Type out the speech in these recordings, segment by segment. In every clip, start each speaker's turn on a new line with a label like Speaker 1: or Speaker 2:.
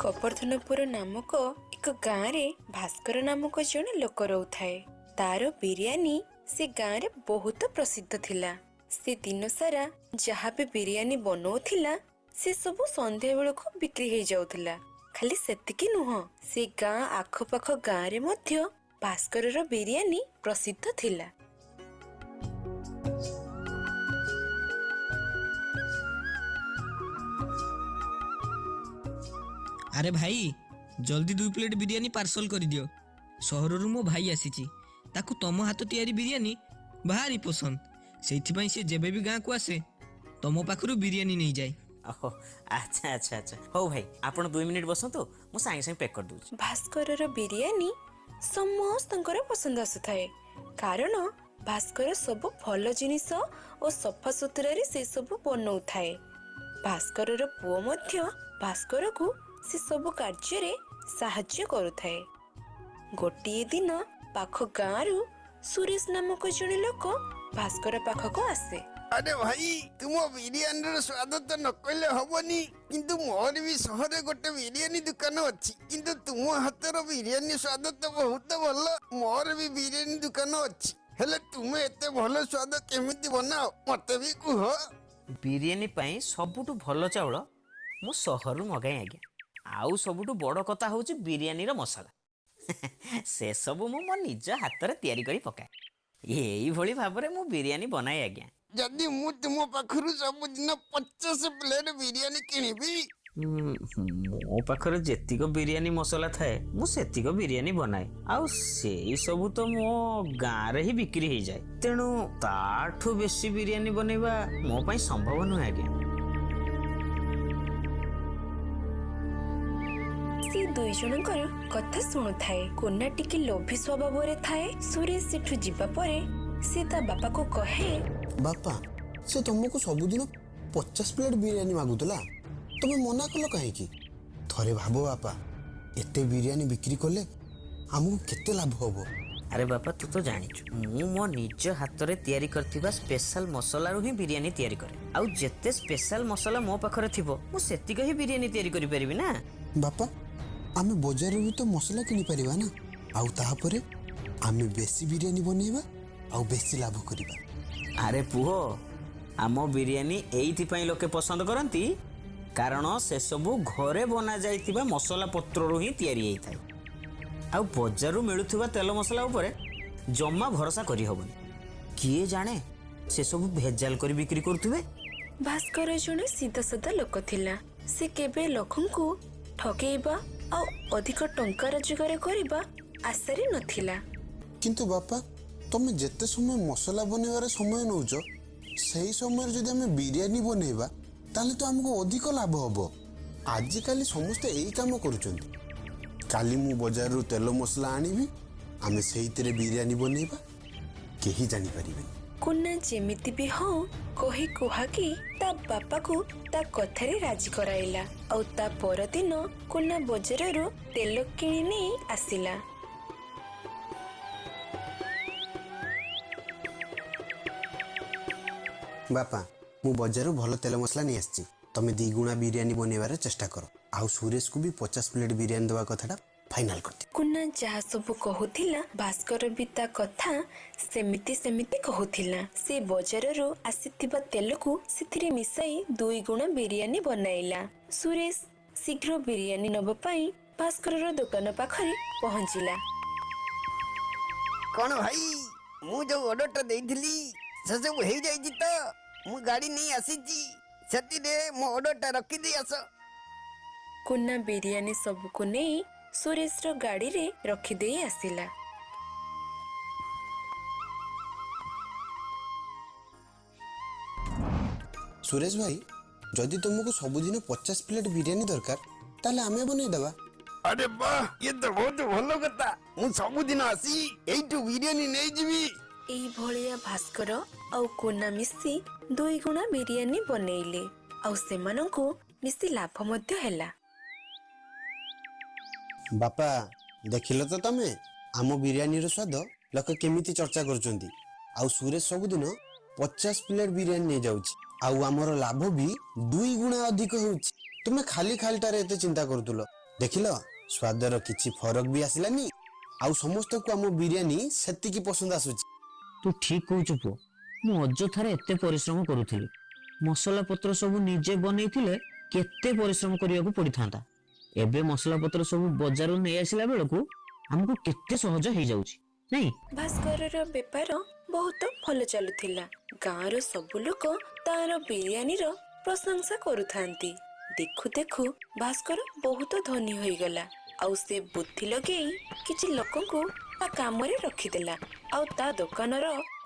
Speaker 1: ଗୋବର୍ଦ୍ଧନପୁର ନାମକ ଏକ ଗାଁରେ ଭାସ୍କର ନାମକ ଜଣେ ଲୋକ ରହୁଥାଏ। ତାର ବିରିୟାନୀ ସେ ଗାଁରେ ବହୁତ ପ୍ରସିଦ୍ଧ ଥିଲା। ସେ ଦିନସାରା ଯାହା ବି ବିରିୟାନୀ ବନଉଥିଲା, ସେ ସବୁ ସନ୍ଧ୍ୟା ବେଳକୁ ବିକ୍ରି ହେଇଯାଉଥିଲା। ଖାଲି ସେତିକି ନୁହଁ, ସେ ଗାଁ ଆଖପାଖ ଗାଁରେ ମଧ୍ୟ ଭାସ୍କରର ବିରିୟାନୀ ପ୍ରସିଦ୍ଧ ଥିଲା।
Speaker 2: ଆରେ ଭାଇ, ଜଲ୍ଦି 2 ପ୍ଲେଟ୍ ବିରିୟାନୀ ପାର୍ସଲ କରିଦିଅ। ସହରରୁ ମୋ ଭାଇ ଆସିଛି, ତାକୁ ତମ ହାତ ତିଆରି ବିରିୟାନୀ ଭାରି ପସନ୍ଦ। ସେଇଥିପାଇଁ ସେ ଯେବେ ବି ଗାଁକୁ ଆସେ, ତମ ପାଖରୁ ବିରିୟାନୀ ନେଇଯାଏ।
Speaker 3: ଓହୋ, ଆଚ୍ଛା ଆଚ୍ଛା ଆଚ୍ଛା। ହଉ ଭାଇ, ଆପଣ 2 ମିନିଟ୍ ବସନ୍ତୁ, ମୁଁ ସାଙ୍ଗେ ସାଙ୍ଗେ ପ୍ୟାକ୍ କରିଦେଉଛି।
Speaker 1: ଭାସ୍କରର ବିରିୟାନୀ ସମସ୍ତଙ୍କର ପସନ୍ଦ ଆସୁଥାଏ, କାରଣ ଭାସ୍କର ସବୁ ଭଲ ଜିନିଷ ଓ ସଫାସୁତୁରାରେ ସେସବୁ ବନଉଥାଏ। ଭାସ୍କରର ପୁଅ ମଧ୍ୟ ଭାସ୍କରକୁ ସେ ସବୁ କାର୍ଯ୍ୟରେ ସାହାଯ୍ୟ କରୁଥାଏ। ଗୋଟିଏ ଦିନ ପାଖ ଗାଁରୁ ସୁରେଶ ନାମକ ଜଣେ ଲୋକ ଭାସ୍କର ପାଖକୁ ଆସେ।
Speaker 4: ଆରେ ଭାଇ, ତୁମ ବିରିୟାନୀର ସ୍ୱାଦ ତ ନ କହିଲେ ହବନି। କିନ୍ତୁ ମୋର ବି ସହରରେ ଗୋଟେ ବିରିୟାନୀ ଦୋକାନ ଅଛି, କିନ୍ତୁ ତୁମ ହାତର ବିରିୟାନୀ ସ୍ୱାଦ ତ ବହୁତ ଭଲ। ମୋର ବି ବିରିୟାନୀ ଦୋକାନ ଅଛି, ହେଲେ ତୁମେ ଏତେ ଭଲ ସ୍ୱାଦ କେମିତି ବନାଅ, ମତେ ବି କୁହ।
Speaker 3: ବିରିୟାନୀ ପାଇଁ ସବୁଠୁ ଭଲ ଚାଉଳ ମୁଁ ସହରରୁ ମଗାଏ ଆଜ୍ଞା। ଆଉ ସବୁଠୁ ବଡ଼ କଥା ହେଉଛି ବିରିୟାନୀର ମସଲା, ସେସବୁ ମୁଁ ମୋ ନିଜ ହାତରେ ତିଆରି କରି ପକାଏ। ଏଇଭଳି ଭାବରେ ମୁଁ ବିରିୟାନୀ ବନାଏ ଆଜ୍ଞା।
Speaker 4: ଯଦି ମୁଁ ତୁମ ପାଖରୁ ସବୁଦିନ 50 ପ୍ଲେଟ୍ ବିରିୟାନୀ କିଣିବି?
Speaker 3: ମୋ ପାଖରେ ଯେତିକ ବିରିୟାନୀ ମସଲା ଥାଏ, ମୁଁ ସେତିକ ବିରିୟାନୀ ବନାଏ। ଆଉ ସେଇ ସବୁ ତ ମୋ ଗାଁରେ ହିଁ ବିକ୍ରି ହେଇଯାଏ। ତେଣୁ ତାଠୁ ବେଶୀ ବିରିୟାନୀ ବନେଇବା ମୋ ପାଇଁ ସମ୍ଭବ ନୁହେଁ ଆଜ୍ଞା।
Speaker 1: ସେ ଦୁଇ ଜଣଙ୍କର କଥା ଶୁଣୁଥାଏ। କୋନା ଟିକେ ଲୋଭୀ ସ୍ୱଭାବରେ ଥାଏ। ସୁରେଶ ସେଠୁ ଯିବା ପରେ ସେ ତା ବାପାକୁ କହେ,
Speaker 5: ବାପା, ସେ ତମକୁ ସବୁଦିନ 50 ପ୍ଲେଟ୍ ବିରିୟାନୀ ମାଗୁଥିଲା, ତମେ ମନା କଲ କାହିଁକି? ଥରେ ଭାବ ବାପା, ଏତେ ବିରିୟାନୀ ବିକ୍ରି କଲେ ଆମକୁ କେତେ ଲାଭ ହବ?
Speaker 3: ଆରେ ବାପା, ତୁ ତ ଜାଣିଛୁ, ମୁଁ ମୋ ନିଜ ହାତରେ ତିଆରି କରିଥିବା ସ୍ପେଶାଲ ମସଲାରୁ ହିଁ ବିରିୟାନୀ ତିଆରି କରେ। ଆଉ ଯେତେ ସ୍ପେଶାଲ ମସଲା ମୋ ପାଖରେ ଥିବ, ମୁଁ ସେତିକ ହିଁ ବିରିୟାନୀ ତିଆରି କରିପାରିବି ନା।
Speaker 5: ବାପା, ଆମେ ବଜାରରୁ ବି ତ ମସଲା କିଣିପାରିବା ନା? ଆଉ ତାପରେ ଆମେ ବେଶୀ ବିରିୟାନୀ ବନେଇବା ଆଉ ବେଶୀ ଲାଭ କରିବା।
Speaker 3: ଆରେ ପୁଅ, ଆମ ବିରିୟାନୀ ଏଇଥିପାଇଁ ଲୋକେ ପସନ୍ଦ କରନ୍ତି, କାରଣ ସେସବୁ ଘରେ ବନାଯାଇଥିବା ମସଲା ପତ୍ରରୁ ହିଁ ତିଆରି ହେଇଥାଏ। ଆଉ ବଜାରରୁ ମିଳୁଥିବା ତେଲ ମସଲା ଉପରେ ଜମା ଭରସା କରିହେବନି। କିଏ ଜାଣେ ସେସବୁ ଭେଜାଲ କରି ବିକ୍ରି କରୁଥିବେ।
Speaker 1: ଭାସ୍କର ଜଣେ ସିଧାସାଧା ଲୋକ ଥିଲା। ସେ କେବେ ଲୋକଙ୍କୁ ଠକେଇବା ଆଉ ଅଧିକ ଟଙ୍କା ରୋଜଗାର କରିବା ଆଶାରେ ନଥିଲା।
Speaker 5: କିନ୍ତୁ ବାପା, ତମେ ଯେତେ ସମୟ ମସଲା ବନେଇବାରେ ସମୟ ନେଉଛ, ସେଇ ସମୟରେ ଯଦି ଆମେ ବିରିୟାନୀ ବନେଇବା, ତାହେଲେ ତ ଆମକୁ ଅଧିକ ଲାଭ ହବ। ଆଜିକାଲି ସମସ୍ତେ ଏଇ କାମ କରୁଛନ୍ତି। କାଲି ମୁଁ ବଜାରରୁ ତେଲ ମସଲା ଆଣିବି, ଆମେ ସେଇଥିରେ ବିରିୟାନୀ ବନେଇବା, କେହି ଜାଣିପାରିବେନି।
Speaker 1: କୁନା ଯେମିତି ବି ହଉ କହି କୁହାକି ତା ବାପାକୁ ତା କଥାରେ ରାଜି କରାଇଲା। ଆଉ ତା ପରଦିନ କୁନା ବଜାରରୁ ତେଲ କିଣି ନେଇ ଆସିଲା।
Speaker 5: ବାପା, ମୁଁ ବଜାରରୁ ଭଲ ତେଲ ମସଲା ନେଇ ଆସିଛି। ତମେ 2 ଗୁଣା ବିରିୟାନୀ ବନେଇବାର ଚେଷ୍ଟା କର। ଆଉ ସୁରେଶକୁ ବି 50 ପ୍ଲେଟ୍ ବିରିୟାନୀ ଦେବା କଥାଟା ଫାଇନାଲ କରିଦିଅ।
Speaker 1: କୁନା ଯାହା ସବୁ କହୁଥିଲା, ଭାସ୍କର ବି ତା କଥା ସେମିତି ସେମିତି କହୁଥିଲା। ସେ ବଜାରରୁ ଆସିଥିବା ତେଲକୁ ସେଥିରେ ମିଶାଇ 2 ଗୁଣା ବିରିୟାନୀ ବନାଇଲା। ସୁରେଶ ଶୀଘ୍ର ବିରିୟାନୀ ନବା ପାଇଁ ଭାସ୍କରର ଦୋକାନ ପାଖରେ ପହଞ୍ଚିଲା।
Speaker 4: କଣ ଭାଇ, ମୁଁ ଯୋଉ ଅର୍ଡରଟା ଦେଇଥିଲି ସେସବୁ ହେଇଯାଇଛି ତ? ମୁଁ ଗାଡ଼ି ନେଇ ଆସିଛି, ସେଥିରେ ମୋ ଅର୍ଡରଟା ରଖିଦେଇ ଆସ।
Speaker 1: କୁନା ବିରିୟାନୀ ସବୁକୁ ନେଇ ସୁରେଶର ଗାଡ଼ିରେ ରଖିଦେଇ ଆସିଲା।
Speaker 5: ସୁରେଶ ଭାଇ, ଯଦି ତୁମକୁ ସବୁଦିନ 50 ପ୍ଲେଟ୍ ବିରିୟାନୀ ଦରକାର, ତାହେଲେ ଆମେ ବନେଇଦେବା।
Speaker 4: ଆରେ ବାহ, ଇଏ ତ ବହୁତ ଭଲ କଥା। ମୁଁ ସବୁଦିନ ଆସି ଏଇଠୁ ବିରିୟାନୀ ନେଇଯିବି।
Speaker 1: ଏଇଭଳିଆ ଭାସ୍କର ଆଉ କୁନା ମିଶି 2 ଗୁଣା ବିରିୟାନୀ ବନେଇଲେ, ଆଉ ସେମାନଙ୍କୁ ମିଶି ଲାଭ ମଧ୍ୟ ହେଲା।
Speaker 5: ବାପା, ଦେଖିଲ ତ ତମେ ଆମ ବିରିୟାନୀର ସ୍ୱାଦ ଲୋକେ କେମିତି ଚର୍ଚ୍ଚା କରୁଛନ୍ତି। ଆଉ ସୁରେଶ ସବୁଦିନ 50 ପ୍ଲେଟ୍ ବିରିୟାନୀ ନେଇଯାଉଛି, ଆଉ ଆମର ଲାଭ ବି 2 ଗୁଣା ଅଧିକ ହେଉଛି। ତୁମେ ଖାଲି ଖାଲିଟାରେ ଏତେ ଚିନ୍ତା କରୁଥିଲ। ଦେଖିଲ, ସ୍ୱାଦର କିଛି ଫରକ ବି ଆସିଲାନି, ଆଉ ସମସ୍ତଙ୍କୁ ଆମ ବିରିୟାନୀ ସେତିକି ପସନ୍ଦ ଆସୁଛି।
Speaker 3: ତୁ ଠିକ କହୁଛୁ ପୁଅ। ମୁଁ ଅଯଥାରେ ଏତେ ପରିଶ୍ରମ କରୁଥିଲି। ମସଲା ପତ୍ର ସବୁ ନିଜେ ବନେଇଥିଲେ କେତେ ପରିଶ୍ରମ କରିବାକୁ ପଡିଥାନ୍ତା। ଏବେ ମସଲା ପତ୍ର ସବୁ ବଜାରରୁ ନେଇ ଆସିଲା ବେଳକୁ ଆମକୁ କେତେ ସହଜ ହେଇଯାଉଛି, ନାଇଁ?
Speaker 1: ଭାସ୍କରର ବେପାର ବହୁତ ଭଲ ଚାଲୁଥିଲା। ଗାଁର ସବୁ ଲୋକ ତାର ବିରିୟାନୀର ପ୍ରଶଂସା କରୁଥାନ୍ତି। ଦେଖୁ ଦେଖୁ ଭାସ୍କର ବହୁତ ଧନୀ ହୋଇଗଲା। ଆଉ ସେ ବୁଦ୍ଧି ଲଗେଇ କିଛି ଲୋକଙ୍କୁ ତା କାମରେ ରଖିଦେଲା, ଆଉ ତା ଦୋକାନର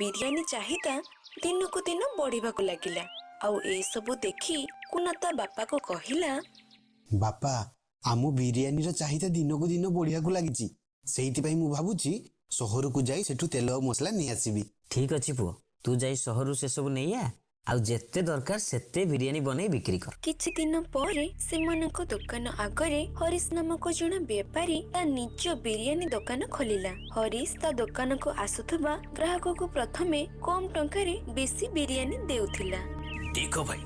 Speaker 1: ବିରିୟାନୀ ଚାହିଦା ଦିନକୁ ଦିନ ବଢିବାକୁ ଲାଗିଲା। ଆଉ ଏସବୁ ଦେଖି କୁନା ତା ବାପାକୁ କହିଲା,
Speaker 5: ବାପା, ଆମ ବିରିୟାନୀର ଚାହିଦା ଦିନକୁ ଦିନ ବଢିବାକୁ ଲାଗିଛି। ସେଇଥିପାଇଁ ମୁଁ ଭାବୁଛି ସହରକୁ ଯାଇ ସେଠୁ ତେଲ ଆଉ ମସଲା ନେଇ ଆସିବି।
Speaker 3: ଠିକ ଅଛି ପୁଅ, ତୁ ଯାଇ ସହରରୁ ସେସବୁ ନେଇ ଆ, ଆଉ ଯେତେ ଦରକାର ସେତେ ବିରିୟାନୀ ବନେଇ ବିକ୍ରି କର।
Speaker 1: କିଛି ଦିନ ପରେ ସେମାନଙ୍କ ଦୋକାନ ଆଗରେ ହରିଶ ନାମକ ଜଣେ ବେପାରୀ ତା ନିଜ ବିରିୟାନୀ ଦୋକାନ ଖୋଲିଲା। ହରିଶ ତା ଦୋକାନକୁ ଆସୁଥିବା ଗ୍ରାହକକୁ ପ୍ରଥମେ କମ ଟଙ୍କାରେ ବେଶୀ ବିରିୟାନୀ ଦେଉଥିଲା।
Speaker 6: ଦେଖ ଭାଇ,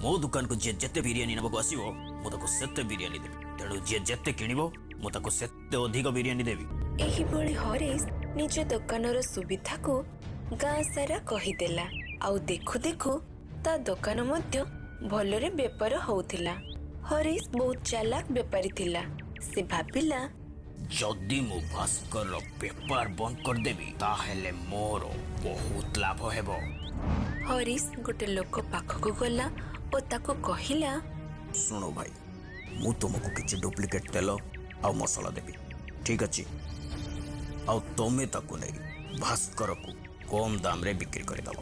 Speaker 6: ମୋ ଦୋକାନକୁ ଯିଏ ଯେତେ ବିରିୟାନୀ ନେବାକୁ ଆସିବ, ମୁଁ ତାକୁ ସେତେ ବିରିୟାନୀ ଦେବି। ତେଣୁ ଯିଏ ଯେତେ କିଣିବ, ମୁଁ ତାକୁ ସେତେ ଅଧିକ ବିରିୟାନୀ ଦେବି।
Speaker 1: ଏହିଭଳି ହରିଶ ନିଜ ଦୋକାନର ସୁବିଧାକୁ ଗାଁ ସାରା କହିଦେଲା, ଆଉ ଦେଖୁ ଦେଖୁ ତା ଦୋକାନ ମଧ୍ୟ ଭଲରେ ବେପାର ହଉଥିଲା। ହରିଶ ବହୁତ ଚାଲାକ ବେପାରୀ ଥିଲା। ସେ ଭାବିଲା,
Speaker 6: ଯଦି ମୁଁ ଭାସ୍କରର ବେପାର ବନ୍ଦ କରିଦେବି, ତାହେଲେ ମୋର ବହୁତ ଲାଭ ହେବ।
Speaker 1: ହରିଶ ଗୋଟେ ଲୋକ ପାଖକୁ ଗଲା ଓ ତାକୁ କହିଲା,
Speaker 6: ଶୁଣ ଭାଇ, ମୁଁ ତୁମକୁ କିଛି ଡୁପ୍ଲିକେଟ୍ ତେଲ ଆଉ ମସଲା ଦେବି, ଠିକ ଅଛି? ଆଉ ତମେ ତାକୁ ନେଇ ଭାସ୍କରକୁ କମ୍ ଦାମରେ ବିକ୍ରି କରିଦେବ,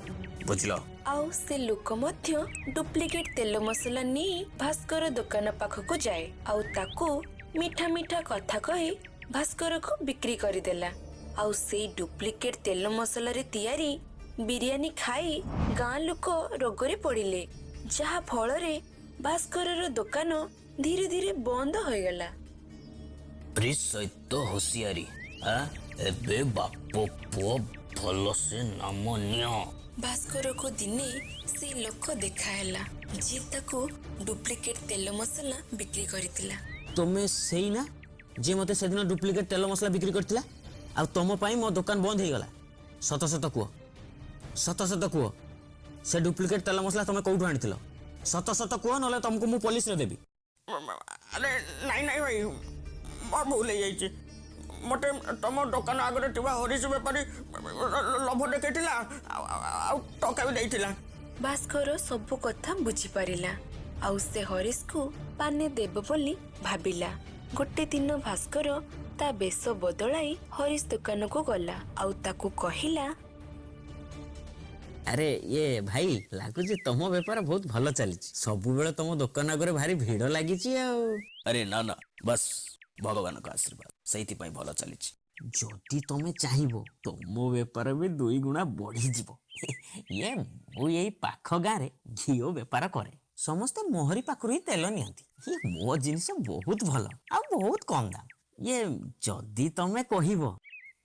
Speaker 6: ବୁଝିଲ?
Speaker 1: ଆଉ ସେ ଲୋକ ମଧ୍ୟ ଡୁପ୍ଲିକେଟ୍ ତେଲ ମସଲା ନେଇ ଭାସ୍କର ଦୋକାନ ପାଖକୁ ଯାଏ, ଆଉ ତାକୁ ମିଠା ମିଠା କଥା କହି ଭାସ୍କରକୁ ବିକ୍ରି କରିଦେଲା। ଆଉ ସେଇ ଡୁପ୍ଲିକେଟ୍ ତେଲ ମସଲାରେ ତିଆରି ବିରିୟାନୀ ଖାଇ ଗାଁ ଲୋକ ରୋଗରେ ପଡ଼ିଲେ, ଯାହା ଫଳରେ ଭାସ୍କରର ଦୋକାନ ଧୀରେ ଧୀରେ ବନ୍ଦ ହୋଇଗଲା।
Speaker 6: ପ୍ରିଜ୍ ସହିତ ହୋସିଆରୀ ଆ? ଏବେ ବାପ ପୁଅ ଭଲସେ ନାମ ନିଅ।
Speaker 1: ଭାସ୍କରକୁ ଦିନେ ସେ ଲୋକ ଦେଖାହେଲା, ଯିଏ ତାକୁ ଡୁପ୍ଲିକେଟ୍ ତେଲ ମସଲା ବିକ୍ରି କରିଥିଲା।
Speaker 3: ତମେ ସେଇ ନା, ଯିଏ ମତେ ସେଦିନ ଡୁପ୍ଲିକେଟ୍ ତେଲ ମସଲା ବିକ୍ରି କରିଥିଲା, ଆଉ ତମ ପାଇଁ ମୋ ଦୋକାନ ବନ୍ଦ ହେଇଗଲା? ସତ ସତ କୁହ, ସତ ସତ କୁହ, ସେ ଡୁପ୍ଲିକେଟ୍ ତେଲ ମସଲା ତମେ କୋଉଠୁ ଆଣିଥିଲ? ସତ ସତ କୁହ, ନହେଲେ ତମକୁ ମୁଁ ପୋଲିସରେ ଦେବି।
Speaker 4: ଆରେ ନାଇଁ ନାଇଁ ଭାଇ, ମୋର ଭୁଲ ହେଇଯାଇଛି। ମୋତେ ତମ ଦୋକାନ ଆଗରେ ଥିବା ହରିଶ ବେପାରୀ ଲୋଭ ଦେଖେଇଥିଲା ଆଉ ଟଙ୍କା ବି ଦେଇଥିଲା।
Speaker 1: ଭାସ୍କର ସବୁ କଥା ବୁଝିପାରିଲା, ଆଉ ସେ ହରିଶକୁ ପାନେ ଦେବ ବୋଲି ଭାବିଲା। ଗୋଟେ ଦିନ ଭାସ୍କର ତା ବେଶ ବଦଳାଇ ହରିଶ ଦୋକାନକୁ ଗଲା ଆଉ ତାକୁ କହିଲା,
Speaker 3: ଆରେ ଇଏ ଭାଇ, ଲାଗୁଛି ତମ ବେପାର ବହୁତ ଭଲ ଚାଲିଛି। ସବୁବେଳେ ତମ ଦୋକାନ ଆଗରେ ଭାରି ଭିଡ଼ ଲାଗିଛି ଆଉ।
Speaker 6: ଆରେ ନା ନା, ବାସ୍ ଭଗବାନଙ୍କ ଆଶୀର୍ବାଦ, ସେଇଥିପାଇଁ ଭଲ ଚାଲିଛି।
Speaker 3: ଯଦି ତମେ ଚାହିଁବ, ତମ ବେପାର ବି 2 ଗୁଣା ବଢିଯିବ। ଇଏ ମୁଁ ଏଇ ପାଖ ଗାଁରେ ଘିଅ ବେପାର କରେ। ସମସ୍ତେ ମୋହରି ପାଖରୁ ହିଁ ତେଲ ନିଅନ୍ତି। ଇଏ ମୋ ଜିନିଷ ବହୁତ ଭଲ ଆଉ ବହୁତ କମ ଦାମ। ଇଏ ଯଦି ତମେ କହିବ,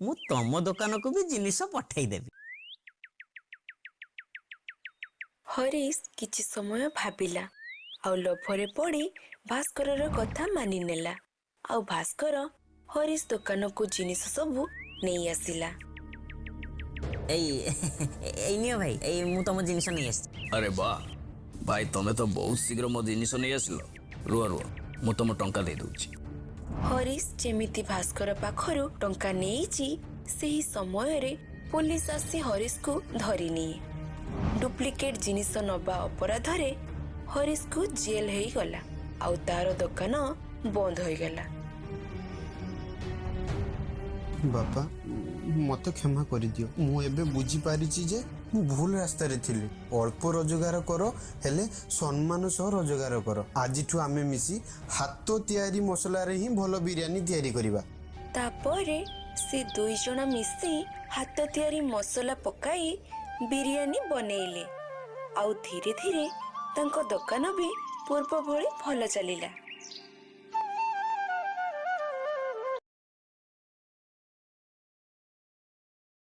Speaker 3: ମୁଁ ତମ ଦୋକାନକୁ ବି ଜିନିଷ ପଠେଇଦେବି।
Speaker 1: ହରିଶ କିଛି ସମୟ ଭାବିଲା, ଆଉ ଲୋଭରେ ପଡ଼ି ଭାସ୍କରର କଥା ମାନିନେଲା। ଆଉ ଭାସ୍କର ହରିଶ ଦୋକାନକୁ ଜିନିଷ ସବୁ ନେଇ ଆସିଲା।
Speaker 3: ଏଇ ନିଅ ଭାଇ, ଏଇ ମୁଁ ତମ ଜିନିଷ ନେଇ ଆସିଛି।
Speaker 6: ଆରେ ବାଃ ଭାଇ, ତମେ ତ ବହୁତ ଶୀଘ୍ର ମୋ ଜିନିଷ ନେଇ ଆସିଲ। ରୁହ ରୁହ, ମୁଁ ତମ ଟଙ୍କା ଦେଇଦେଉଛି।
Speaker 1: ହରିଶ ଯେମିତି ଭାସ୍କର ପାଖରୁ ଟଙ୍କା ନେଇଛି, ସେହି ସମୟରେ ପୋଲିସ ଆସି ହରିଶକୁ ଧରିନିଏ। ଡୁପ୍ଲିକେଟ୍ ଜିନିଷ ନବା ଅପରାଧରେ ହରିଶକୁ ଜେଲ୍ ହେଇଗଲା, ଆଉ ତାର ଦୋକାନ ବନ୍ଦ ହୋଇଗଲା।
Speaker 5: ବାପା, ମତେ କ୍ଷମା କରିଦିଅ। ମୁଁ ଏବେ ବୁଝିପାରିଛି ଯେ ମୁଁ ଭୁଲ ରାସ୍ତାରେ ଥିଲି। ଅଳ୍ପ ରୋଜଗାର କର, ହେଲେ ସମ୍ମାନ ସହ ରୋଜଗାର କର। ଆଜିଠୁ ଆମେ ମିଶି ହାତ ତିଆରି ମସଲାରେ ହିଁ ଭଲ ବିରିୟାନୀ ତିଆରି କରିବା।
Speaker 1: ତାପରେ ସେ ଦୁଇ ଜଣ ମିଶି ହାତ ତିଆରି ମସଲା ପକାଇ ବିରିୟାନୀ ବନେଇଲେ, ଆଉ ଧୀରେ ଧୀରେ ତାଙ୍କ ଦୋକାନ ବି ପୂର୍ବ ଭଳି ଭଲ ଚାଲିଲା।